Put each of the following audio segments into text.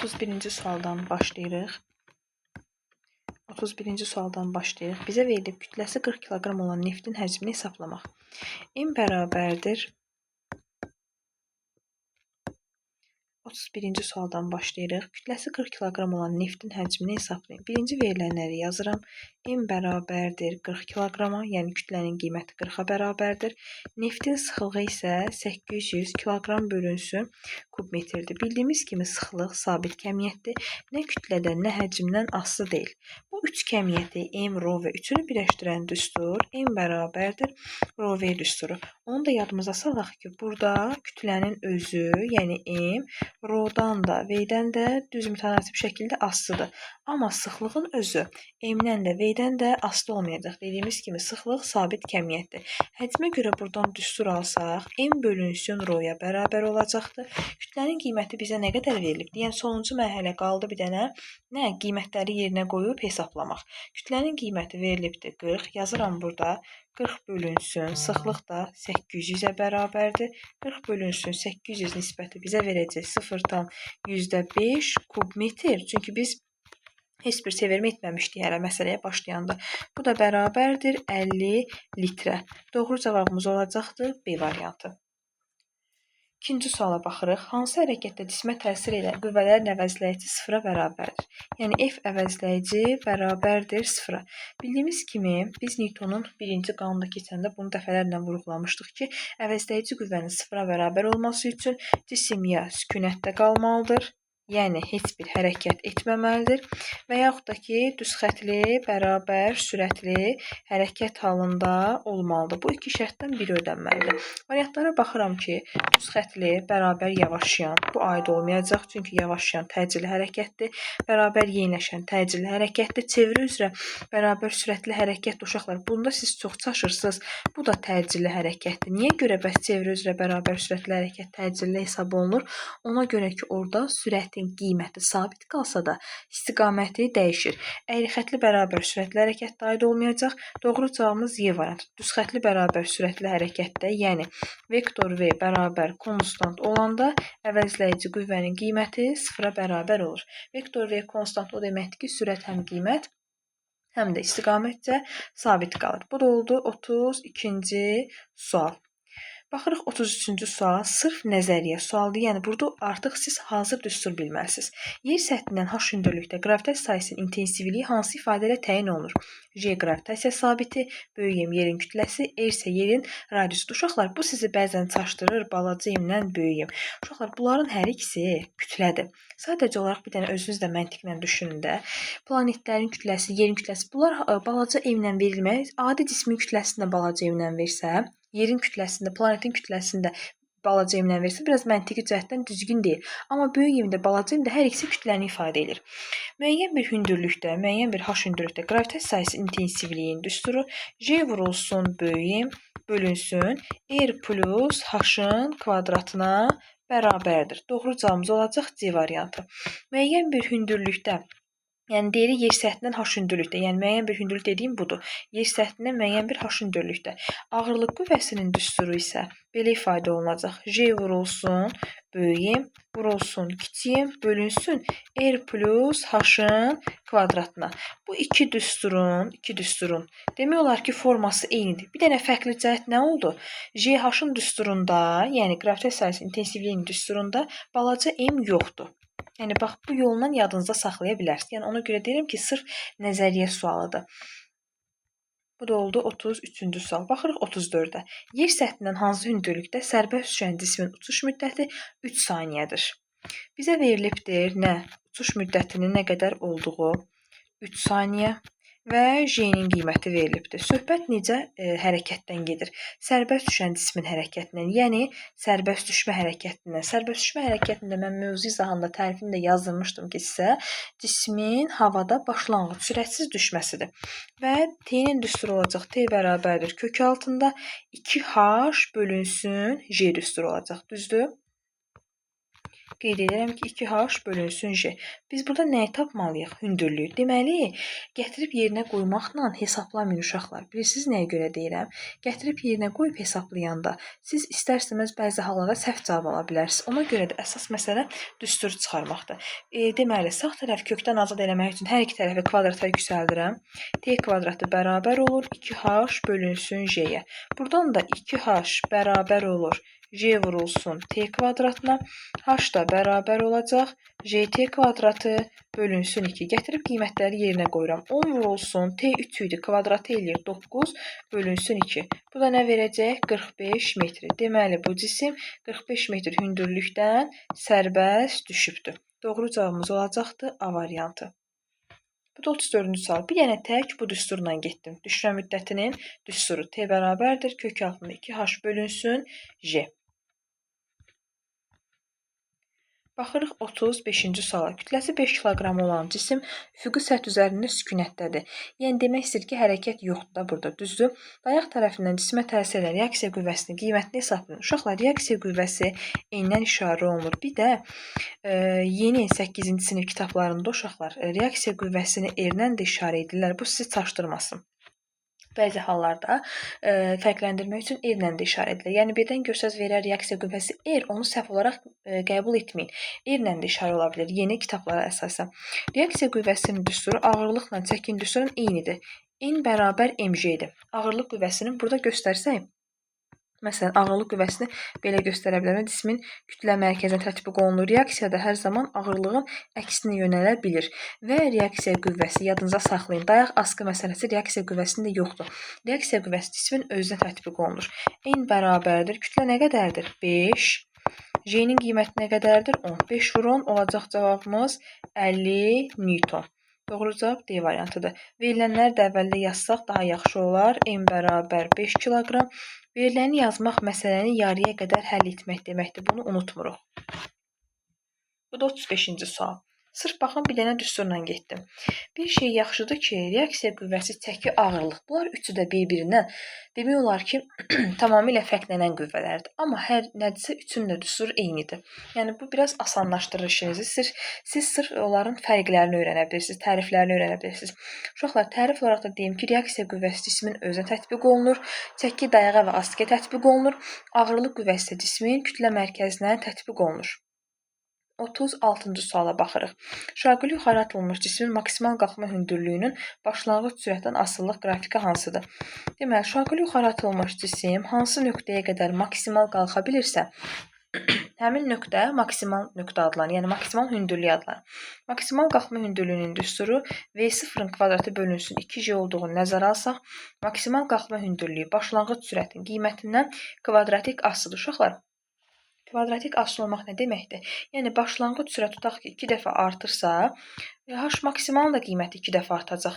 31-ci sualdan başlayırıq. 31-ci sualdan başlayırıq. Bizə verilib kütləsi 40 kiloqram olan neftin həcmini hesablamaq. M bərabərdir. 31-ci sualdan başlayırıq. Kütləsi 40 kiloqram olan neftin həcmini hesablayın. Birinci verilənləri yazıram. M bərabərdir 40 kiloqrama, yəni kütlənin qiyməti 40-a bərabərdir. Neftin sıxlığı isə 800 kiloqram bölünsün kubmetrdir. Bildiyimiz kimi sıxlıq sabit kəmiyyətdir. Nə kütlədən, nə həcmdən asılı deyil. Bu üç kəmiyyəti M, rho və üçünü birləşdirən düstur M bərabərdir rho V düsturu. Onu da yadımıza salaq ki, burada kütlənin özü, yəni M, rho-dan da, V-dən də düz mütənasib şəkildə asılıdır. Amma sıxlığın özü M-dən də, V-dən də asılı olmayacaq. Dediyimiz kimi sıxlıq sabit kəmiyyətdir. Həcmə görə buradan düstur alsaq, M bölünsün rho-ya bərabər olacaqdır. Kütlənin qiyməti bizə nə qədər verilib? Yəni sonuncu mərhələ qaldı bir dənə. Nə? Qiymətləri yerinə qoyub hesablamaq. Kütlənin qiyməti verilibdir 40. Yazıram burada. 40 bölünsün, sıxlıq da 800-ə bərabərdir. 40 bölünsün 800 nisbəti bizə verəcək 0,5 kubmetr. Çünki biz heç bir çevirmə etməmişdik hələ məsələyə başlayanda. Bu da bərabərdir 50 litrə. Doğru cavabımız olacaqdır B variantı. İkinci suala baxırıq. Hansı hərəkətdə cismə təsir edən qüvvələrin əvəzləyici sıfıra bərabərdir? Yəni F əvəzləyici bərabərdir sıfıra. Bildiyimiz kimi biz Newtonun birinci qanunda keçəndə bunu dəfələrlə vurğulamışdıq ki, əvəzləyici qüvvənin sıfıra bərabər olması üçün cisim ya sükunətdə qalmalıdır, yəni heç bir hərəkət etməməlidir və yaxud da ki, düz xətli, bərabər, sürətli hərəkət halında olmalıdır. Bu iki şərtdən biri ödənməlidir. Variantlara baxıram ki, düz xətli, bərabər yavaşlayan bu aid olmayacaq. Çünki yavaşlayan təcili hərəkətdir. Bərabər yeniləşən təcili hərəkətdir. Çeviri üzrə bərabər sürətli hərəkət uşaqlar. Bunda siz çox çaşırsınız. Bu da təcili hərəkətdir. Niyə görə bəs çeviri üzrə bərabər sürətli hərəkət təcili hesab olunur? Ona görə ki, orada sürətin qiyməti sabit qalsa da istiqaməti dəyişir. Əyri xətli bərabər sürətli hərəkətdə aid olmayacaq. Doğru cavabımız Y variantı. Düz xətli bərabər sürətli hərəkətdə, yəni vektor V bərabər konstant olanda əvəzləyici qüvvənin qiyməti sıfıra bərabər olur. Vektor V konstant o deməkdir ki, sürət həm qiymət, həm də istiqamətcə sabit qalır. Bu da oldu 32-ci sual. Baxırıq 33-cü suala, sırf nəzəriyyə sualdır. Yəni burada artıq siz hazır düstur bilməlisiniz. Yer səthindən h hündürlükdə qravitasiya sahəsinin intensivliyi hansı ifadə ilə təyin olunur? J qravitasiya sabiti, böyük M yerin kütləsi, R isə yerin radiusudur. Uşaqlar, bu sizi bəzən çaşdırır, balaca M-lə böyük M. Uşaqlar, bunların hər ikisi kütlədir. Sadəcə olaraq bir dənə özünüz də məntiqlə düşünün də. Planetlərin kütləsi, yerin kütləsi, bunlar balaca M-lə verilmək, adi cismin kütləsini də balaca M-lə versə, yerin kütləsində, planetin kütləsində balaca M-lə versə, biraz məntiqi cəhətdən düzgün deyil. Amma böyük M-də, balaca M-də hər ikisi kütləni ifadə edir. Müəyyən bir hündürlükdə, müəyyən bir h hündürlükdə qravitasiya sahəsi intensivliyinin düsturu J vurulsun böyük M bölünsün R plus H-ın kvadratına bərabərdir. Doğru cavabımız olacaq C variantı. Müəyyən bir hündürlükdə, yəni deyiri yer səthindən h hündürlükdə, yəni müəyyən bir hündürlük dediyim budur. Yer səthindən müəyyən bir h hündürlükdə. Ağırlıq qüvvəsinin düsturu isə belə ifadə olunacaq. J vurulsun böyük M vurulsun kiçik M bölünsün R plus H-ın kvadratına. Bu iki düsturun demək olar ki, forması eynidir. Bir dənə fərqli cəhət nə oldu? J H-ın düsturunda, yəni qravitasiya sahəsinin intensivliyinin düsturunda balaca M yoxdur. Yəni bax, bu yolla yadınızda saxlaya bilərsiniz. Yəni ona görə deyirəm ki, sırf nəzəriyyə sualıdır. Bu da oldu 33-cü sual. Baxırıq 34-ə. Yer səthindən hansı hündürlükdə sərbəst düşən cismin uçuş müddəti 3 saniyədir? Bizə verilibdir nə? Uçuş müddətinin nə qədər olduğu 3 saniyə və J-nin qiyməti verilibdir. Söhbət necə hərəkətdən gedir? Sərbəst düşən cismin hərəkətindən, yəni sərbəst düşmə hərəkətindən. Sərbəst düşmə hərəkətində mən mövzu izahında tərifini də yazdırmışdım ki, sizə cismin havada başlanğıc sürətsiz düşməsidir. Və T-nin düsturu olacaq. T bərabərdir kök altında 2H bölünsün J düsturu olacaq. Düzdür? Qeyd edirəm ki, 2H bölünsün J. Biz burada nəyi tapmalıyıq? Hündürlüyü. Deməli, gətirib yerinə qoymaqla hesaplamayın uşaqlar. Bilirsiniz nəyə görə deyirəm? Gətirib yerinə qoyub hesablayanda siz istər-istəməz bəzi hallarda səhv cavab ala bilərsiniz. Ona görə də əsas məsələ düstur çıxarmaqdır. Deməli, sağ tərəf kökdən azad eləmək üçün hər iki tərəfi kvadrata yüksəldirəm. T kvadratı bərabər olur 2H bölünsün J-yə. Buradan da 2H bərabər olur J vurulsun T kvadratına. H da bərabər olacaq. JT kvadratı bölünsün 2. Gətirib qiymətləri yerinə qoyuram. 10 vurulsun T 3 idi. Kvadratı eləyir 9 bölünsün 2. Bu da nə verəcək? 45 metr. Deməli, bu cisim 45 metr hündürlükdən sərbəst düşübdür. Doğru cavabımız olacaqdır A variantı. Bu da 34-cü sual. Bir dənə tək bu düsturla getdim. Düşmə müddətinin düsturu T bərabərdir. Kök altında 2H bölünsün J. Baxırıq 35-ci suala. Kütləsi 5 kiloqram olan cisim üfüqi səth üzərində sükunətdədir. Yəni demək istəyir ki, hərəkət yoxdur da burada, düzdür? Dayaq tərəfindən cismə təsir edən reaksiya qüvvəsinin qiymətini hesablayın. Uşaqlar, reaksiya qüvvəsi N-dən işarə olunur. Bir də yeni 8-ci sinif kitablarında uşaqlar reaksiya qüvvəsini R-dən də işarə edirlər. Bu sizi çaşdırmasın. Bəzi hallarda fərqləndirmək üçün R ilə də işarə edilir. Yəni birdən görsəz verər reaksiya qüvvəsi R, onu səhv olaraq qəbul etməyin. R ilə də işarə ola bilər yeni kitablara əsasən. Reaksiya qüvvəsinin düsturu ağırlıqla çəkin düsturun eynidir. N bərabər mg-dir. Ağırlıq qüvvəsinin burada göstərsək, məsələn, ağırlıq qüvvəsini belə göstərə bilərəm. Cismin kütlə mərkəzinə tətbiq olunur. Reaksiya da hər zaman ağırlığın əksinə yönələ bilir. Və reaksiya qüvvəsi, yadınıza saxlayın, dayaq asqı məsələsi reaksiya qüvvəsində yoxdur. Reaksiya qüvvəsi cismin özünə tətbiq olunur. N bərabərdir. Kütlə nə qədərdir? 5. J-nin qiyməti nə qədərdir? 10. 5 vur 10 olacaq cavabımız 50 Newton. Doğru cavab D variantıdır. Verilənləri də əvvəldə yazsaq daha yaxşı olar. M bərabər 5 kiloqram. Veriləni yazmaq məsələni yarıya qədər həll etmək deməkdir. Bunu unutmuruq. Bu da 35-ci sual. Sırf baxın, bir dənə düsturla getdim. Bir şey yaxşıdır ki, reaksiya qüvvəsi, çəki, ağırlıq. Bunlar üçü də bir-birindən demək olar ki, tamamilə fərqlənən qüvvələrdir. Amma hər nədirsə üçünün də düsturu eynidir. Yəni bu biraz asanlaşdırır işinizi. Siz sırf onların fərqlərini öyrənə bilirsiniz, təriflərini öyrənə bilirsiniz. Uşaqlar, tərif olaraq da deyim ki, reaksiya qüvvəsi cismin özünə tətbiq olunur, çəki dayağa və askıya tətbiq olunur, ağırlıq qüvvəsi isə cismin kütlə mərkəzinə tətbiq olunur. 36-cı suala baxırıq. Şaquli yuxarı atılmış cismin maksimal qalxma hündürlüyünün başlanğıc sürətdən asılılıq qrafiki hansıdır? Deməli, şaquli yuxarı atılmış cisim hansı nöqtəyə qədər maksimal qalxa bilirsə, həmin nöqtə maksimal nöqtə adlanır. Yəni maksimal hündürlük adlanır. Maksimal qalxma hündürlüyünün düsturu V0-ın kvadratı bölünsün 2J olduğunu nəzərə alsaq, maksimal qalxma hündürlüyü başlanğıc sürətin qiymətindən kvadratik asılıdır. Uşaqlar, kvadratik asılı olmaq nə deməkdir? Yəni başlanğıc sürət tutaq ki, 2 dəfə artırsa, H maksimalın da qiyməti 2 dəfə artacaq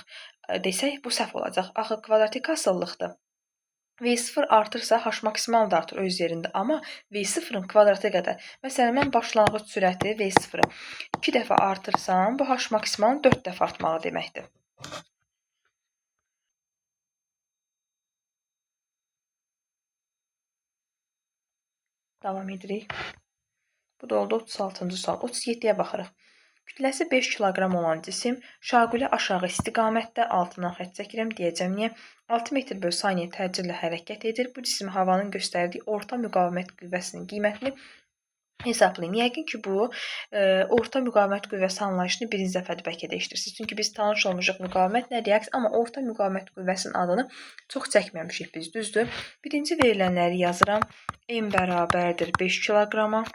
desək, bu səhv olacaq. Axı kvadratik asılılıqdır. V0 artırsa, H maksimal da artır öz yerində, amma V0-ın kvadratı qədər. Məsələn, mən başlanğıc sürəti V0-ı 2 dəfə artırsam, bu H maksimalın 4 dəfə artmağı deməkdir. Davam edirik. Bu da oldu 36-cı sual. 37-yə baxırıq. Kütləsi 5 kiloqram olan cisim şaquli aşağı istiqamətdə altından xətt çəkirəm, deyəcəm niyə? 6 metr bölü saniyə təcillə hərəkət edir. Bu cisim havanın göstərdiyi orta müqavimət qüvvəsinin qiymətini hesablayın. Yəqin ki, bu orta müqavimət qüvvəsi anlayışını birinci dəfədir bəlkə də eşidirsiniz. Çünki biz tanış olmuşuq müqavimətlə reaksiya, amma orta müqavimət qüvvəsinin adını çox çəkməmişik biz, düzdür? Birinci verilənləri yazıram. M bərabərdir 5 kiloqrama.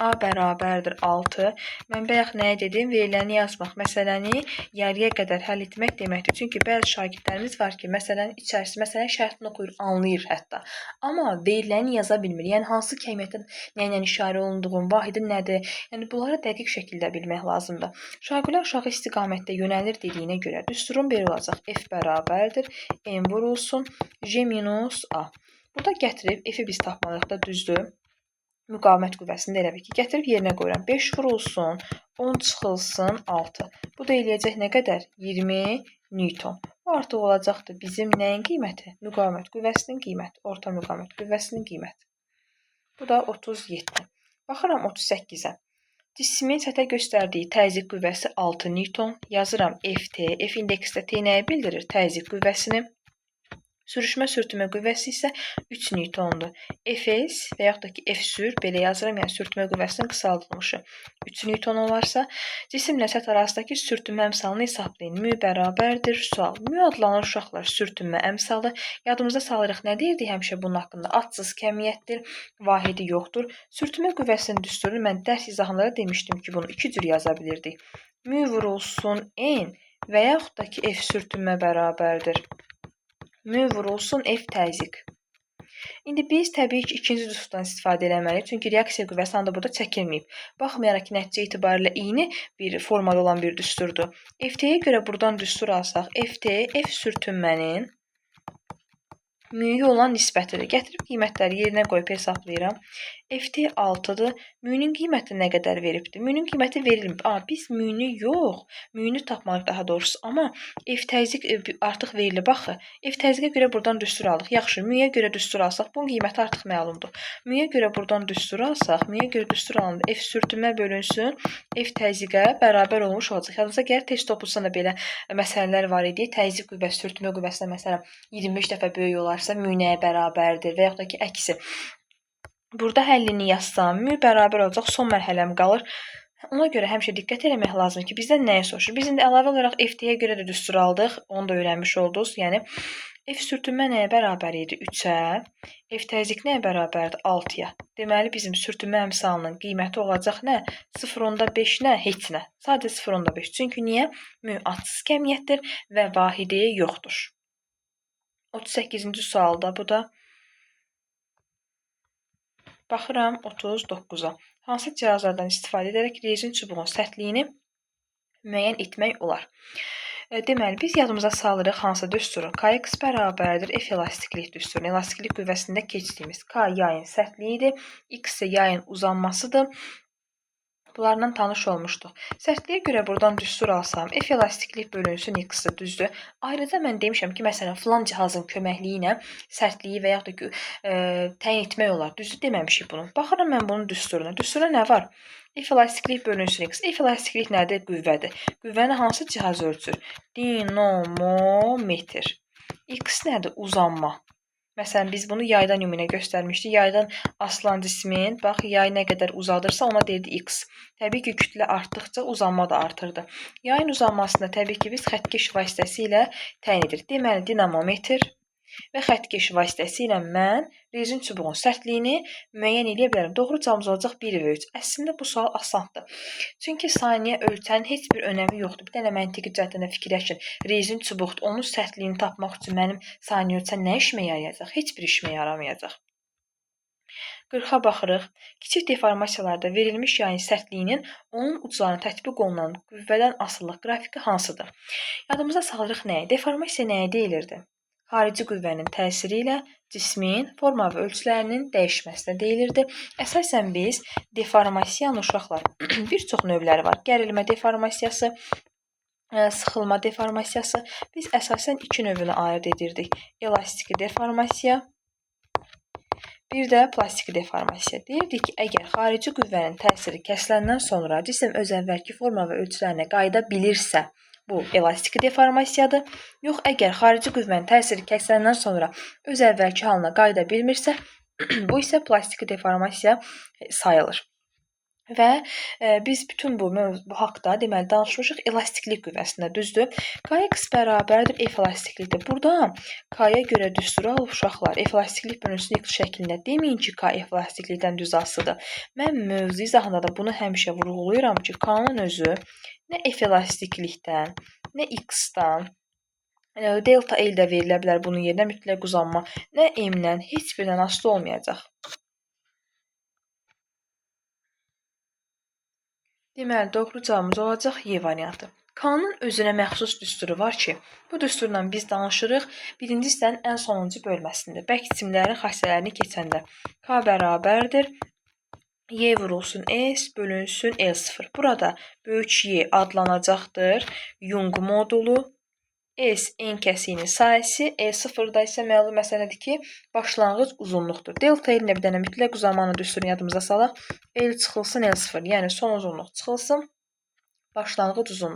A bərabərdir 6. Mən bayaq nəyə dedim? Veriləni yazmaq məsələni yarıya qədər həll etmək deməkdir. Çünki bəzi şagirdlərimiz var ki, məsələnin içərisi, məsələnin şərtini oxuyur, anlayır hətta. Amma veriləni yaza bilmir. Yəni hansı kəmiyyətin nə ilə işarə olunduğunu, vahidi nədir? Yəni bunları dəqiq şəkildə bilmək lazımdır. Şaquli aşağı istiqamətdə yönəlir dediyinə görə düsturun belə olacaq. F bərabərdir M vurulsun J minus A. Burada gətirib F-i biz tapmalıyıq da, düzdür? Müqavimət qüvvəsini də elə bil ki, gətirib yerinə qoyuram. 5 vurulsun, 10 çıxılsın 6. Bu da eləyəcək nə qədər? 20 Newton. Bu artıq olacaqdır bizim nəyin qiyməti? Müqavimət qüvvəsinin qiyməti. Orta müqavimət qüvvəsinin qiyməti. Bu da 37. Baxıram 38-ə. Cismin səthə göstərdiyi təzyiq qüvvəsi 6 Newton. Yazıram Ft. F indeksdə T nəyi bildirir? Təzyiq qüvvəsini. Sürüşmə sürtünmə qüvvəsi isə 3 Newtondur. Fs və yaxud da ki F sür, belə yazıram, yəni sürtünmə qüvvəsinin qısaldılmışı 3 Newton olarsa, cisimlə səth arasındakı sürtünmə əmsalını hesablayın. Mü bərabərdir sual. Mü adlanır uşaqlar sürtünmə əmsalı. Yadımızda salırıq, nə deyirdik həmişə bunun haqqında? Adsız kəmiyyətdir, vahidi yoxdur. Sürtünmə qüvvəsinin düsturunu mən dərs izahında da demişdim ki, bunu iki cür yaza bilirdik. Mü vurulsun N və yaxud da ki F sürtünmə bərabərdir. Mü vurulsun F təzyiq. İndi biz təbii ki, ikinci düsturdan istifadə eləməliyik. Çünki reaksiya qüvvəsi anda burada çəkilməyib. Baxmayaraq ki, nəticə itibarilə eyni bir formada olan bir düsturdur. Ft-yə görə buradan düstur alsaq, Ft, F sürtünmənin müyə olan nisbətidir. Gətirib qiymətləri yerinə qoyub hesablayıram. Ft 6-dır. Mü'nün qiyməti nə qədər veribdir? Mü'nün qiyməti verilmib. Biz mü'nü yox, mü'nü tapmalıyıq daha doğrusu. Amma F təzyiq artıq verilib. Baxı, F təzyiqə görə buradan düstur aldıq. Yaxşı, mü'yə görə düstur alsaq, bunun qiyməti artıq məlumdur. Mü'yə görə buradan düstur alsaq, mü'yə görə düstur alındı. F sürtünmə bölünsün, F təzyiqə bərabər olmuş olacaq. Yadınıza gəlir, test topulsa da belə məsələlər var idi. Təzyiq qüvvəsi sürtünmə qüvvəsinə məsələn 25 dəfə böyük olarsa mü nəyə bərabərdir və yaxud da ki, əksi. Burada həllini yazsam, mü bərabər olacaq, son mərhələm qalır. Ona görə həmişə diqqət eləmək lazımdır ki, bizdən nəyi soruşur? Biz indi əlavə olaraq Ft-yə görə də düstur aldıq, onu da öyrənmiş oldunuz. Yəni, F sürtünmə nəyə bərabər idi? 3-ə. F təzyiq nəyə bərabərdir? 6-ya. Deməli, bizim sürtünmə əmsalının qiyməti olacaq nə? 0,5 nə? Heç nə. Sadəcə 0,5. Çünki niyə? Mü adsız kəmiyyətdir və vahidi yoxdur. 38-ci sualda bu da. Baxıram 39-a. Hansı cihazlardan istifadə edərək rezin çubuğun sərtliyini müəyyən etmək olar? Deməli, biz yadımıza salırıq hansı düsturun? Kx bərabərdir F elastiklik düsturunu. Elastiklik qüvvəsində keçdiyimiz K yayın sərtliyidir, X isə yayın uzanmasıdır. Bunlarla tanış olmuşduq. Sərtliyə görə buradan düstur alsam, F elastiklik bölünsün X-dir, düzdür. Ayrıca mən demişəm ki, məsələn, filan cihazın köməkliyi ilə sərtliyi və yaxud da ki, təyin etmək olar. Düzdür, deməmişik bunu. Baxıram mən bunun düsturuna. Düsturuna nə var? F elastiklik bölünsün X. F elastiklik nədir? Qüvvədir. Qüvvəni hansı cihaz ölçür? Dinamometr. X nədir? Uzanma. Məsələn, biz bunu yaydan nümunə göstərmişdik. Yaydan asılan cismin, bax, yay nə qədər uzadırsa ona deyirdi X. Təbii ki, kütlə artdıqca uzanma da artırdı. Yayın uzanmasını təbii ki, biz xəttkeş vasitəsilə təyin edirik. Deməli, dinamometr və xəttkeş vasitəsilə mən rezin çubuğun sərtliyini müəyyən eləyə bilərəm. Doğru cavabımız olacaq 1 və 3. Əslində, bu sual asandır. Çünki saniyə ölçənin heç bir önəmi yoxdur. Bir dənə məntiqi cəhətdən də fikirləşin. Rezin çubuqdur. Onun sərtliyini tapmaq üçün mənim saniyə ölçən nə işimə yarayacaq? Heç bir işimə yaramayacaq. 40-a baxırıq. Kiçik deformasiyalarda verilmiş yayın sərtliyinin onun uclarına tətbiq olunan qüvvədən asılılıq qrafiki hansıdır? Yadımıza salırıq nəyi? Deformasiya nəyə deyilirdi? Xarici qüvvənin təsiri ilə cismin forma və ölçülərinin dəyişməsinə deyilirdi. Əsasən biz deformasiyanın uşaqlar bir çox növləri var. Gərilmə deformasiyası, sıxılma deformasiyası. Biz əsasən iki növünü ayırd edirdik. Elastiki deformasiya, bir də plastiki deformasiya. Deyirdik ki, əgər xarici qüvvənin təsiri kəsiləndən sonra cisim öz əvvəlki forma və ölçülərinə qayıda bilirsə, bu elastiki deformasiyadır. Yox, əgər xarici qüvvənin təsiri kəsiləndən sonra öz əvvəlki halına qayıda bilmirsə, bu isə plastiki deformasiya sayılır. Və biz bütün bu haqda deməli danışmışıq elastiklik qüvvəsində, düzdür? Kx bərabərdir F elastiklikdir. Burada K-ya görə düsturu alıb uşaqlar F elastiklik bölünsün X şəklində. Deməyin ki, K F elastiklikdən düz asılıdır. Mən mövzu izahında da bunu həmişə vurğulayıram ki, K-nın özü nə F elastiklikdən, nə X-dan, delta L də verilə bilər bunun yerinə mütləq uzanma, nə M-dən, heç birindən asılı olmayacaq. Deməli, doğru cavabımız olacaq Y variantı. K-nın özünə məxsus düsturu var ki, bu düsturla biz danışırıq birinci hissənin ən sonuncu bölməsində, bərk cisimlərin xassələrini keçəndə. K bərabərdir Y vurulsun S bölünsün L0. Burada böyük Y adlanacaqdır Young modulu, S N kəsiyinin sahəsi, E0-da isə məlum məsələdir ki, başlanğıc uzunluqdur. Delta L ilə bir dənə mütləq uzamanın düsturunu yadımıza salaq. L çıxılsın L0, yəni son uzunluq çıxılsın, başlanğıc uzunluq.